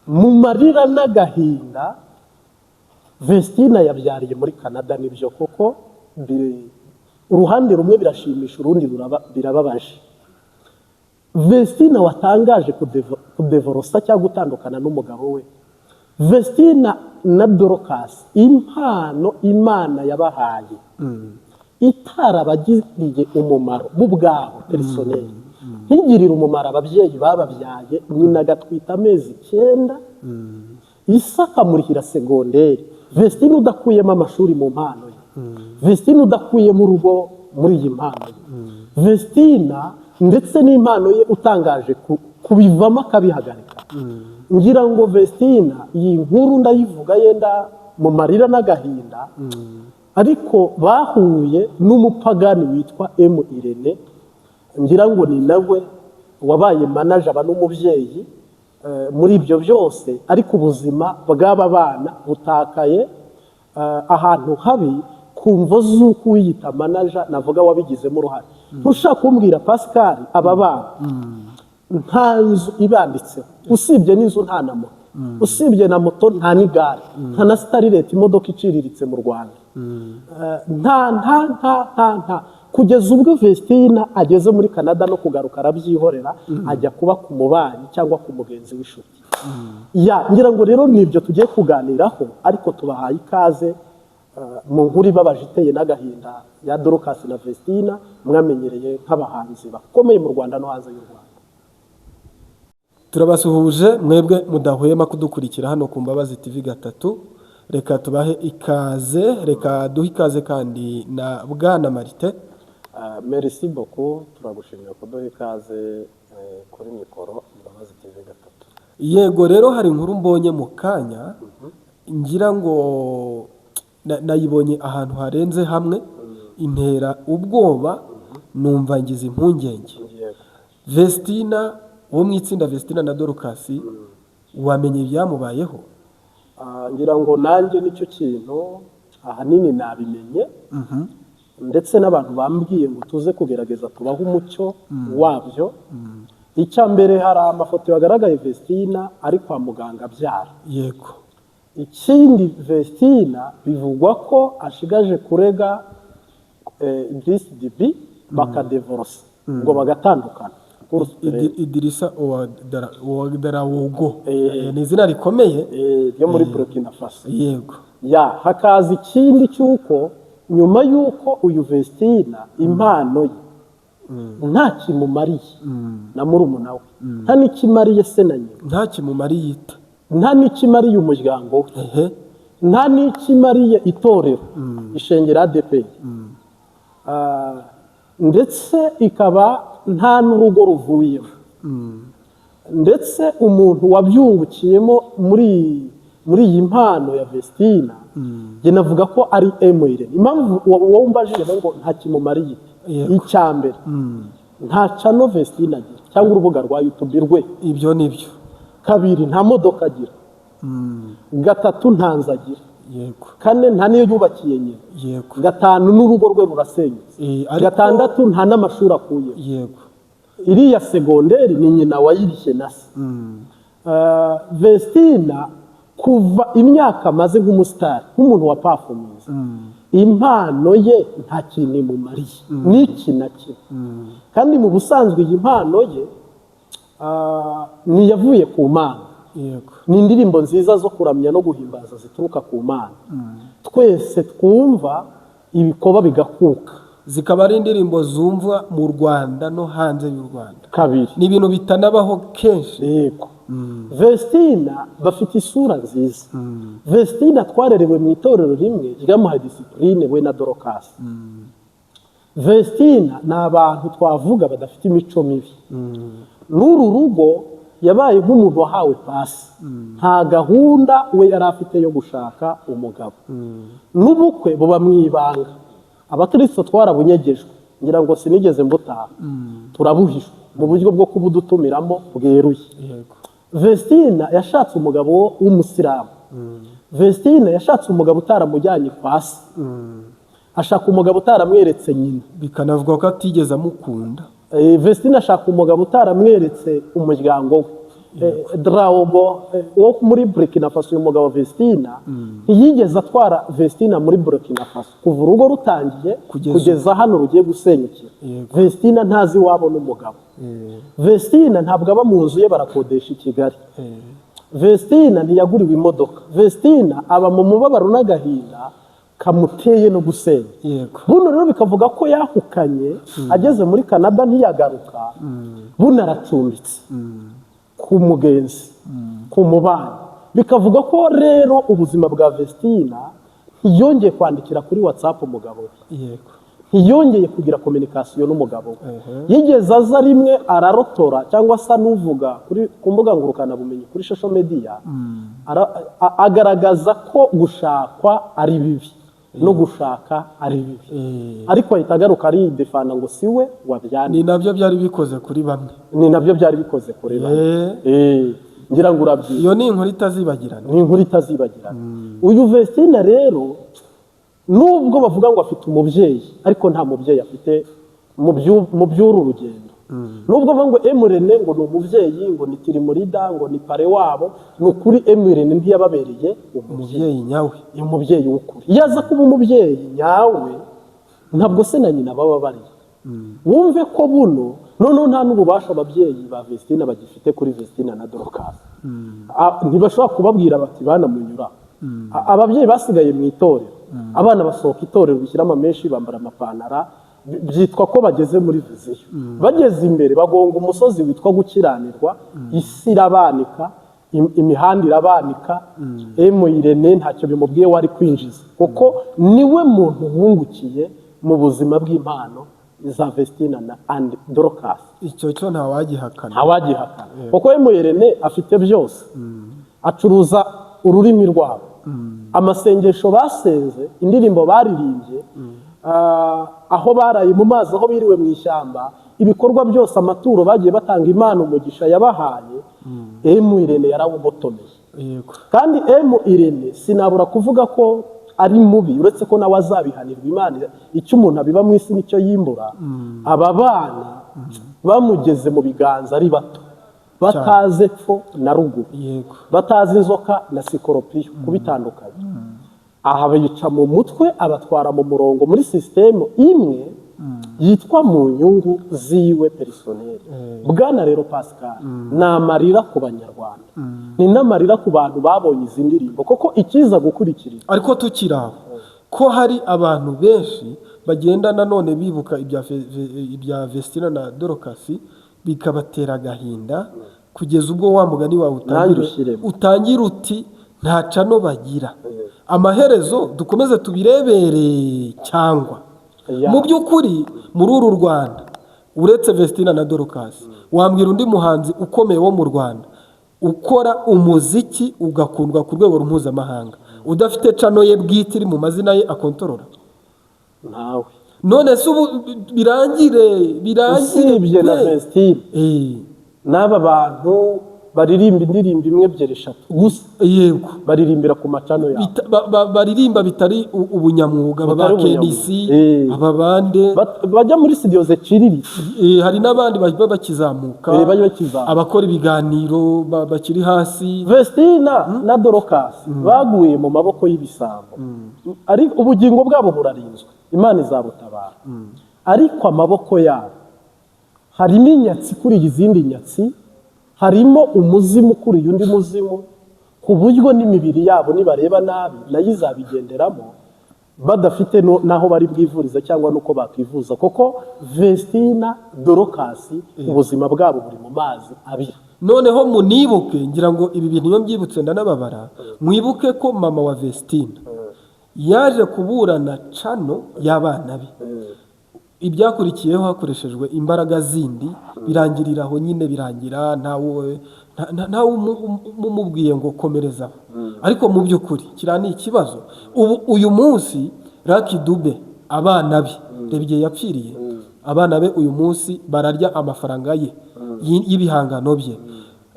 Mu marira n'agahinda, Vestina yabyariye muri Canada. Nibyo koko, uruhande rumwe birashimisha, urundi birababaje. Vestina watangaje kudevorosa cyangwa gutandukana n'umugabo we, Vestina na Dorcas, impano Imana yabahaye itarabagiriye umumaro bo ubwabo personnel, ntigirire umumaro ababyeyi bababyaye, nyina agatwita amezi 9, isa akamurihira segonderi. Vestina udakuyemo amashuri mu mpano ye, Vestina udakuyemo urugo muri iyi mpano ye, Vestina ndetse n'impano ye utangaje kubivamo akabihagarika. Ngira ngo Vestina, iyi nkuru ndayivuga yenda mu marira n'agahinda, ariko bahuye n'umupagani witwa M Irene. Ngira ngo ni nawe wabaye manager, aba n'umubyeyi muri ibyo byose, ariko ubuzima bw'aba bana butakaye ahantu habi ku mvo z'uko uwiyita manager navuga wabigizemo uruhare. Ntushaka kumbwira, Pascal, aba bana nta nzu ibanditseho, usibye n'inzu nta na moto, usibye na moto nta n'igare, nta na Starlet, imodoka iciriritse mu Rwanda. Nta nta nta nta nta, kugeza ubwo Vestina ageze muri Canada no kugaruka arabyihorera, ajya kuba ku mubanyi cyangwa ku mugenzi w'inshuti. Ya, ngira ngo rero ni ibyo tugiye kuganiraho, ariko tubahaye ikaze mu nkuru ibabaje iteye n'agahinda ya Dorcas na Vestina, mwamenyereye nk'abahanzi bakomeye mu Rwanda no hanze y'u Rwanda. Turabasuhuje mwebwe mudahwema kudukurikira hano ku Mbabazi TV gatatu. Reka tubahe ikaze, reka duhe ikaze kandi na Bwana Marite. Merci beaucoup, turagushimira kuduha ikaze kuri mikoro Mbabazi TV gatatu. Yego, rero hari inkuru mbonye mu kanya, ngira ngo nayibonye ahantu harenze hamwe, intera ubwoba, numva ngize impungenge. Vestina wo mu itsinda Vestina na Dorcas, wamenye ibyamubayeho? Ah, ngira ngo nanjye nicyo kintu ahanini nabimenye, ndetse n'abantu bambwiye ngo tuze kugerageza tubahe umucyo wabyo. Icya mbere, hari amafoto yagaragaye Vestina ari kwa muganga abyara. Ikindi, Vestina bivugwa ko ashigaje kurega Idris Deby bakadevorosa, ngo bagatandukana. Idrissa Ouedraogo. Ni izina rikomeye. Ryo muri Burkina Faso. Ya, hakaza ikindi cy'uko nyuma y'uko uyu Vestina impano ye nta kimumariye na murumuna we, nta n'ikimariye se na nyina, nta kimumariye ite? Nta n'ikimariye umuryango we, nta n'ikimariye itorero ishengero ADEPR, ndetse ikaba nta n'urugo ruvuyemo, ndetse umuntu wabyungukiyemo muri iyi mpano ya Vestina, njye navuga ko ari M Irene. Impamvu wowe umbajije ngo nta kimumariye, icya mbere, nta channel Vestina agira cyangwa urubuga rwa YouTube rwe. Ibyo ni byo. Kabiri, nta modoka agira. Gatatu, nta nzu agira. Kane, nta n'iyo yubakiye nyina. Gatanu, n'urugo rwe rurasenyutse. Ariko Gatandatu, nta n'amashuri akuye. Iriya segonderi ni nyina wayirishye na se. Vestina kuva imyaka amaze nk'umusitari, nk'umuntu wa performance, impano ye nta kintu imumariye n'iki na kimwe. Kandi mu busanzwe iyi mpano ye ni iyavuye ku Mana. Ni indirimbo nziza zo kuramya no guhimbaza zituruka ku Mana, twese twumva ibikoba bigakuka. Zikaba ari indirimbo zumvwa mu Rwanda no hanze y'u Rwanda. Kabiri. Ni ibintu bitanabaho kenshi. Yego, Vestina bafite isura nziza. Vestina twarerewe mu itorero rimwe ryamuhaye discipline, we na Dorcas. Vestina ni abantu twavuga badafite imico mibi. N'uru rugo yabaye nk'umuntu wahawe pasi, nta gahunda we yari afite yo gushaka umugabo, n'ubukwe buba mu ibanga. Abakristo twarabunyegejwe, ngira ngo sinigeze mbutaha, turabuhishwa mu buryo bwo kubudutumiramo bweruye. Vestina yashatse umugabo w'umusilamu. Vestina yashatse umugabo utaramujyanye kwa se, ashaka umugabo utaramweretse nyina. Bikanavuga ko atigeze amukunda. Vestina ashaka umugabo utaramweretse umuryango we. Draobo wo muri Burkina Faso, uyu mugabo Vestina ntiyigeze atwara Vestina muri Burkina Faso kuva urugo rutangiye Kugeza kugeza hano rugiye gusenyukira. Vestina ntazi iwabo n'umugabo. Vestina ntabwo aba mu nzu ye, barakodesha i Kigali. Vestina ntiyaguriwe imodoka. Vestina aba mu mubabaro n'agahinda kamuteye no gusenya. Buno rero bikavuga ko yahukanye ageze muri Canada, ntiyagaruka. Buno aracumbitse ku mugenzi, ku mubanyi. Bikavuga ko rero ubuzima bwa Vestina, ntiyongeye kwandikira kuri WhatsApp umugabo we, ntiyongeye kugira communication n'umugabo we. Yigeze aza rimwe ararotora cyangwa asa n'uvuga ku mbuga ngurukanabumenyi, kuri social media, agaragaza ko gushakwa ari bibi no gushaka ari bibi, ariko ahita agaruka aridefanda ngo si we wabyanditse. Ni nabyo byari bikoze kuri bamwe. Ni nabyo byari bikoze kuri bamwe. Ngira ngo urabyibuka. Iyo ni inkuru itazibagirana. Ni inkuru itazibagirana. Uyu Vestina rero, nubwo bavuga ngo afite umubyeyi, ariko nta mubyeyi afite mu by'uru rugendo. Nubwo bavuga ngo M Irene ngo ni umubyeyi, ngo ni team leader, ngo ni parrain wabo, ni ukuri M Irene ntiyababereye umubyeyi. Umubyeyi nyawe. Umubyeyi w'ukuri. Iyo aza kuba umubyeyi nyawe, ntabwo se na nyina baba bariye. Wumve ko buno noneho nta n'ububasha ababyeyi ba Vestina bagifite kuri Vestina na Dorcas. Ntibashobora kubabwira bati banamunyura. Ababyeyi basigaye mu itorero, abana basohoka itorero, bishyira amamenshi, bambara amapantara, byitwa ko bageze muri vision. Bageze imbere bagonga umusozi witwa gukiranirwa, isi irabanika, imihanda irabanika. Emu Irene ntacyo bimubwiye wari kwinjiza, kuko niwe muntu wungukiye mu buzima bw'impano za Vestina na and Dorcas. Icyo cyo ntawagihakana. Ntawagihakana, kuko Emu Irene afite byose. Acuruza ururimi rwabo, amasengesho basenze, indirimbo baririmbye, aho baraye mu mazi, aho biriwe mu ishyamba, ibikorwa byose, amaturo bagiye batanga, Imana umugisha yabahaye, Emu Irene yarawugotomeye. Kandi Emu Irene sinabura kuvuga ko ari mubi, uretse ko nawe azabihanirwa. Imana, icyo umuntu abiba mu isi nicyo yimbura. Aba bana bamugeze mu biganza ari bato, batazi epfo na ruguru, batazi inzoka na sikoropiyo kubitandukanya. Aha bica mu mutwe, abatwara mu murongo muri sisitemu imwe yitwa mu nyungu ziwe personnel. Bwana rero Pascal, ni amarira ku Banyarwanda, ni n'amarira ku bantu babonye izi ndirimbo, kuko ikiza gukurikira Ariko tukiri aho, ko hari abantu benshi bagenda nanone bibuka ibya Vestina na Dorcas, bikabatera agahinda kugeza ubwo wa mugani wawe Nanjye utangira ushyiremo. utangira uti nta channel bagira, amaherezo dukomeze tubirebere cyangwa mu by'ukuri muri uru Rwanda, uretse Vestina na Dorcas, wambwira undi muhanzi ukomeye wo mu Rwanda ukora umuziki ugakundwa ku rwego mpuzamahanga udafite channel ye bwite iri mu mazina ye akontorora? Ntawe. None se ubu birangire, birangire Usibye na pe. Vestine, n'aba bantu baririmba indirimbo imwe, ebyiri, eshatu gusa, baririmbira ku ma channel yabo. Baririmba bitari ubunyamwuga, aba ba Butari ubunyamwuga. KNC, aba bande. Bajya muri studio ziciriritse. Hari n'abandi baba bakizamuka, Bajya bakizamuka. abakora ibiganiro bakiri hasi. Vestina na Dorcas baguye mu maboko y'ibisambo, ariko ubugingo bwabo burarinzwe, Imana izabutabara. Ariko amaboko yabo harimo inyatsi ikuriye izindi nyatsi, harimo umuzimu ukuriye undi muzimu, ku buryo n'imibiri yabo nibareba nabi nayo izabigenderamo, badafite n'aho bari bwivurize cyangwa n'uko bakwivuza, kuko Vestina, Dorcas, ubuzima bwabo buri mu mazi abira. Noneho munibuke, ngira ngo ibi bintu iyo mbyibutse ndanababara, mwibuke ko mama wa Vestina yaje kuburana channel y'abana be. Ibyakurikiyeho hakoreshejwe imbaraga zindi, birangirira aho nyine, birangira ntawe ntawe umubwiye ngo komerezaho. Ariko mu by'ukuri kiriya ni ikibazo. Ubu uyu munsi Lucky Dube, abana be, reba igihe yapfiriye, abana be uyu munsi bararya amafaranga ye y'ibihangano bye.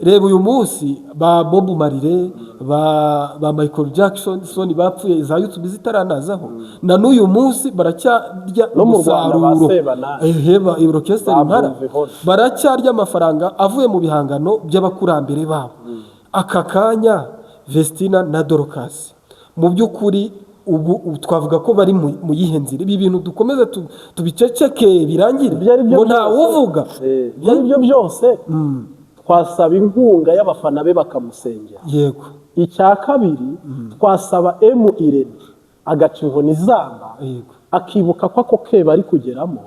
Reba uyu munsi ba Bob Marley, ba Michael Jackson soni bapfuye za YouTube zitaranazaho, na n'uyu munsi baracyarya No mu Rwanda ba umusaruro. Sebanani. Ehe, ba orchestre Ba Impara Bumva. baracyarya amafaranga avuye mu bihangano by'abakurambere babo. Aka kanya Vestina na Dorcas mu by'ukuri ubu twavuga ko bari mu yihe nzira? Ibi bintu dukomeze tubiceceke birangire Ibyo ari byo ngo nta byose. wuvuga? Ibyo ari byo byose, twasaba inkunga y'abafana be bakamusengera. Icya kabiri, twasaba M Irene agaca inkoni izamba, akibuka ko ako keba ari kugeramo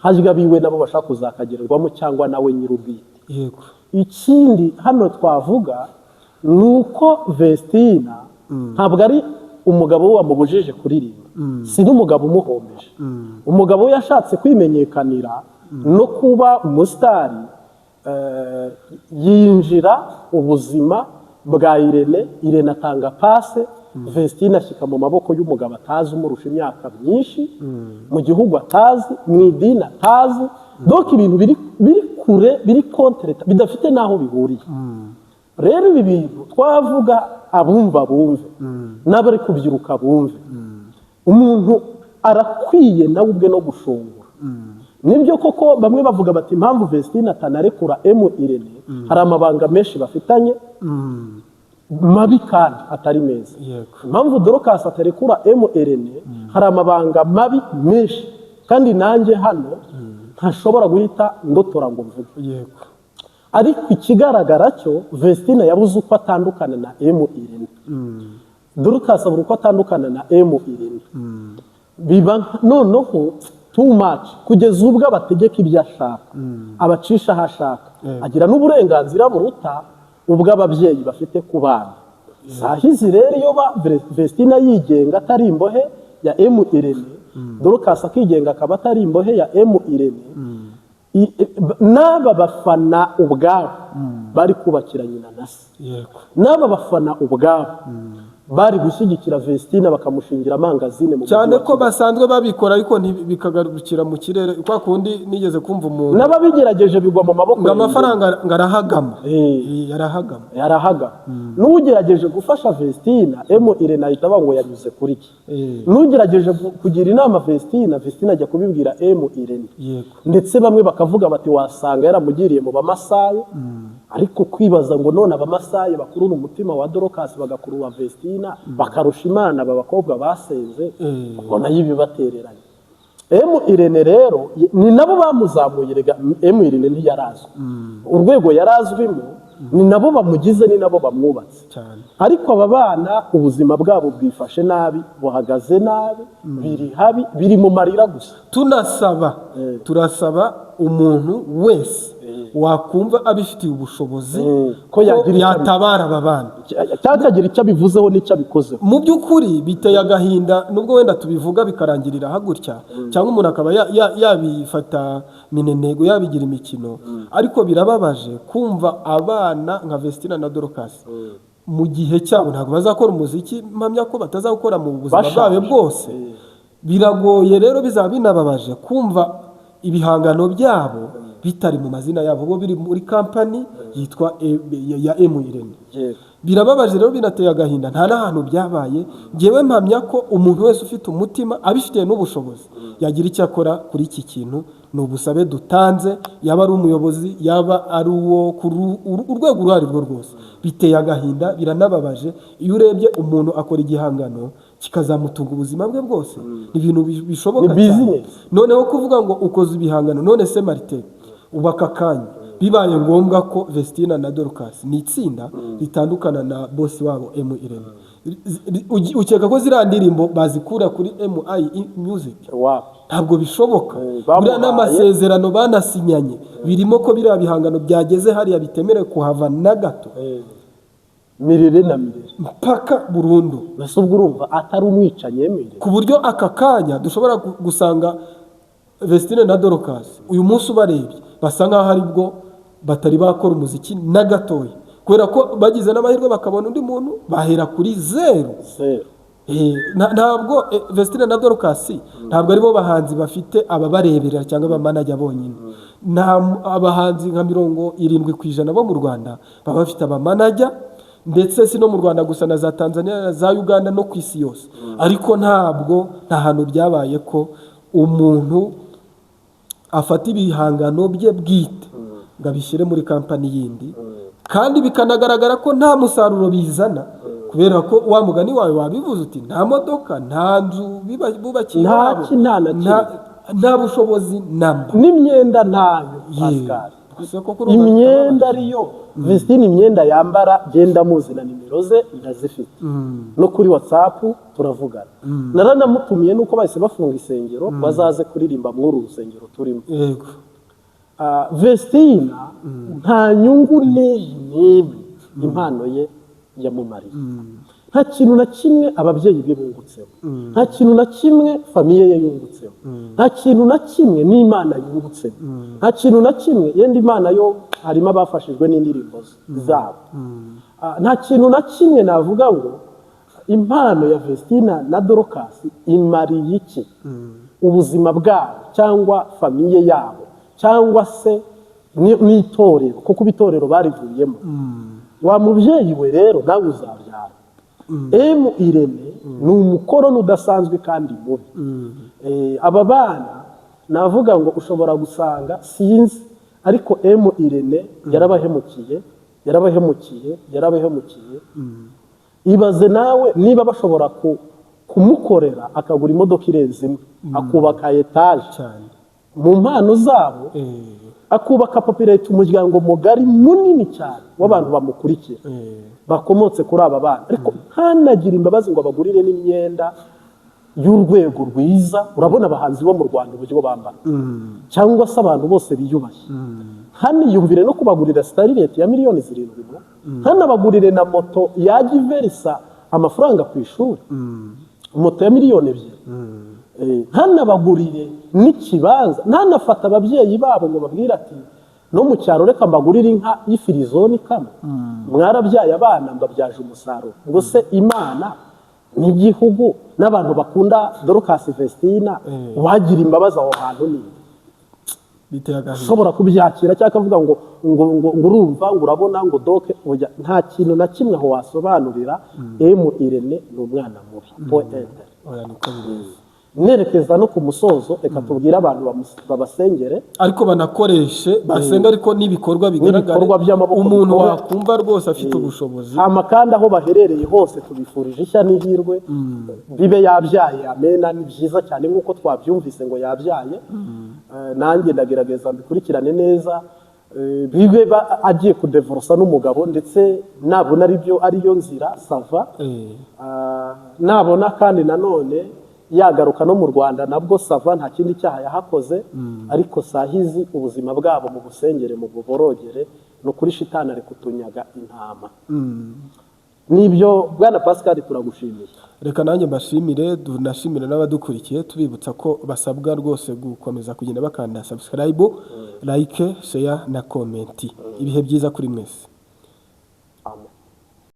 hajya abiwe nabo bashaka kuzakagererwamo, cyangwa nawe nyir'ubwite. Ikindi hano twavuga ni uko Vestina ntabwo ari umugabo we wamubujije kuririmba, si n'umugabo umuhombeje. Umugabo we yashatse kwimenyekanira no kuba umusitari, yinjira ubuzima bwa Irene. Irene atanga passe, Vestine ashyika mu maboko y'umugabo atazi, umurusha imyaka myinshi, mu gihugu atazi, mu idini atazi. Donc ibintu biri kure, biri contre, bidafite n'aho bihuriye. Rero ibi bintu twavuga, abumva bumve, n'abari kubyiruka bumve, umuntu arakwiye nawe ubwe no gushungura. Nibyo koko bamwe bavuga bati impamvu Vestine atanarekura M Irene, hari amabanga menshi bafitanye mabi kandi atari meza. Impamvu Dorcas atarekura M Irene, hari amabanga mabi menshi, kandi nanjye hano ntashobora guhita ndotora ngo mvuge. Ariko ikigaragara cyo, Vestine yabuze uko atandukana na M Irene, Dorcas abura uko atandukana na M Irene, biba noneho too much, kugeza ubwo abategeka ibyo ashaka, abacisha aho ashaka, agira n'uburenganzira buruta ubw'ababyeyi bafite ku bana. Sahizi rero iyo ba Vestina yigenga atari imbohe ya M Irene, Dorcas akigenga akaba atari imbohe ya M Irene, n'aba bafana ubwabo bari kubakira nyina na se, n'aba bafana ubwabo bari gushyigikira Vestina, bakamushingira amangazine mu mujyi Cyane wa ko Kigali. basanzwe babikora, ariko bikagarukira mu kirere, kwa kundi nigeze kumva umuntu N'ababigerageje bigwa mu maboko ngo ya amafaranga ngo arahagama. Arahagama. Yarahaga. N'ugerageje gufasha Vestina, M Irene ahita avuga ngo yanyuze kuri ki. N'ugerageje kugira inama Vestina, Vestina ajya kubibwira M Irene. Ndetse bamwe bakavuga bati wasanga yaramugiriye mu Bamasayi. Ariko kwibaza ngo none Abamasayi bakurura umutima wa Dorcas, bagakurura Vestina, bakarusha Imana aba bakobwa basenze, ubona y'ibibatereranye. M Irene rero ni nabo bamuzamuye. Rega M Irene ntiyarazwi urwego yarazwimo, ni nabo bamugize, ni nabo bamwubatse. Ariko aba bana ubuzima bwabo bwifashe nabi, buhagaze nabi, biri habi, biri mu marira gusa. Tunasaba, turasaba umuntu wese wakumva abifitiye ubushobozi ko yagira icyo yatabara aba bana, cyangwa akagira icyo abivuzeho n'icyo abikozeho. Mu by'ukuri biteye agahinda, nubwo wenda tubivuga bikarangirira gutya, cyangwa umuntu akaba yabifata minenego, yabigira imikino, ariko birababaje kumva abana nka Vestina na Dorcas mu gihe cyabo ntabwo bazakora umuziki, mpamya ko batazawukora mu buzima Bashaje. bwabo bwose. Biragoye rero, bizaba binababaje kumva ibihangano byabo bitari mu mazina yabo, bo biri muri kampani yitwa ya M Irene. Birababaje rero, binateye agahinda, nta n'ahantu byabaye. Ngewe mpamya ko umuntu wese ufite umutima, abifitiye n'ubushobozi, yagira icyo akora kuri iki kintu. Ni ubusabe dutanze, yaba ari umuyobozi, yaba ari uwo ku urwego urwo ari rwo rwose. Biteye agahinda, biranababaje iyo urebye umuntu akora igihangano kikazamutunga ubuzima bwe bwose. Ni ibintu bishoboka Ni cyane. business. Noneho kuvuga ngo ukoze ibihangano, none se Marite, ubu aka kanya bibaye ngombwa ko Vestina na Dorcas ni itsinda ritandukana na bosi wabo M Irene, ukeka ko ziriya ndirimbo bazikura kuri MI Music? Wapi. Ntabwo bishoboka. Bamuhaye- Buriya n'amasezerano banasinyanye birimo ko biriya bihangano byageze hariya bitemerewe kuhava na gato. Mirire na mirire. Mpaka burundu. Mbese ubwo urumva atari umwicanyi yemereye? Ku buryo aka kanya dushobora gusanga Vestine na Dorcas uyu munsi ubarebye basa nk'aho aribwo batari bakora umuziki na gatoya, kubera ko bagize n'amahirwe bakabona undi muntu bahera kuri zeru. Zeru. Ntabwo Vestine na Dorcas ntabwo aribo bahanzi bafite ababareberera cyangwa abamanajya bonyine. Nta abahanzi nka 70% bo mu Rwanda baba bafite abamanajya, ndetse si no mu Rwanda gusa, na za Tanzania na za Uganda no ku isi yose. Ariko ntabwo nta hantu byabaye ko umuntu afata ibihangano bye bwite ngo abishyire muri kampani yindi, kandi bikanagaragara ko nta musaruro bizana, kubera ko wa mugani wawe wabivuze uti nta modoka, nta nzu bubakiye Nta iwabo, nta na kimwe. Nta bushobozi namba. N'imyenda ntayo, Pascal. Gusa koko urumva Imyenda ariyo Vestine, imyenda yambara genda muzi na nimero ze ndazifite, no kuri WhatsApp turavugana. Naranamutumiye nuko bahise bafunga isengero, bazaze kuririmba muri uru rusengero turimo. Ah, Vestina nta nyungu n'iyi n'imwe impano ye yamumariye, nta kintu na kimwe ababyeyi be bungutseho, nta kintu na kimwe famille ye yungutseho, nta kintu na kimwe n'Imana yungutseho, nta kintu na kimwe. Yenda Imana yo harimo abafashijwe n'indirimbo zabo. Ah, nta kintu na kimwe navuga ngo impano ya Vestina na Dorcas imariye iki ubuzima bwabo cyangwa famille yabo cyangwa se n'itorero, kuko itorero barivuyemo. Wa mubyeyi we rero, nawe uzabyara. M Irene ni umukoroni udasanzwe kandi mubi. Aba bana navuga ngo ushobora gusanga, sinzi, ariko M Irene yarabahemukiye, yarabahemukiye, yarabahemukiye. Ibaze nawe niba bashobora kumukorera akagura imodoka irenze imwe, akubaka etaje mu mpano zabo, akubaka populate, umuryango mugari munini cyane w'abantu bamukurikira bakomotse kuri aba bana, ariko ntanagire imbabazi ngo abagurire n'imyenda y'urwego rwiza. Urabona abahanzi bo mu Rwanda uburyo bambara, cyangwa se abantu bose biyubashye, ntaniyumvire no kubagurira Starlet ya miliyoni 7 mo, ntanabagurire na moto yajya iverisa amafaranga ku ishuri, moto ya miliyoni 2. Ntanabagurire n'ikibanza, ntanafata ababyeyi babo ngo babwire ati no mu cyaro reka mbagurire inka y'ifirizoni kamwe, mwarabyaye abana mbabyaje umusaruro. Ngo se Imana n'igihugu n'abantu bakunda Dorcas, Vestina, wagira imbabazi aho hantu ni Biteye agahinda. Ushobora kubyakira cyangwa akavuga ngo urumva, ngo urabona, ngo doke oya, nta kintu na kimwe aho wasobanurira. M Irene ni umwana mubi, point. Oya, niko bimeze. Nerekeza no ku musozo, reka tubwire abantu babasengere. Ariko banakoreshe basenga, ariko n'ibikorwa bigaragara. N'ibikorwa by'amaboko Umuntu bikorwe. wakumva rwose afite ubushobozi. Hama kandi aho baherereye hose tubifurije ishya n'ihirwe. Bibe yabyaye, amena, ni byiza cyane nk'uko twabyumvise ngo yabyaye. Nanjye ndagerageza mbikurikirane neza. Bibe agiye kudevorosa n'umugabo, ndetse nabona aribyo ariyo nzira, ça va. Ah, nabona kandi nanone yagaruka no mu Rwanda nabwo ça va, nta kindi cyaha yahakoze. Ariko sahizi ubuzima bwabo mu busengere, mu buborogere, ni ukuri shitani ari kutunyaga intama. Nibyo, bwana Pascal, turagushimiye. Reka nanjye mbashimire, tunashimire n'abadukurikiye, tubibutsa ko basabwa rwose gukomeza kugenda bakanda subscribe, like, share na comment. Ibihe byiza kuri mwese.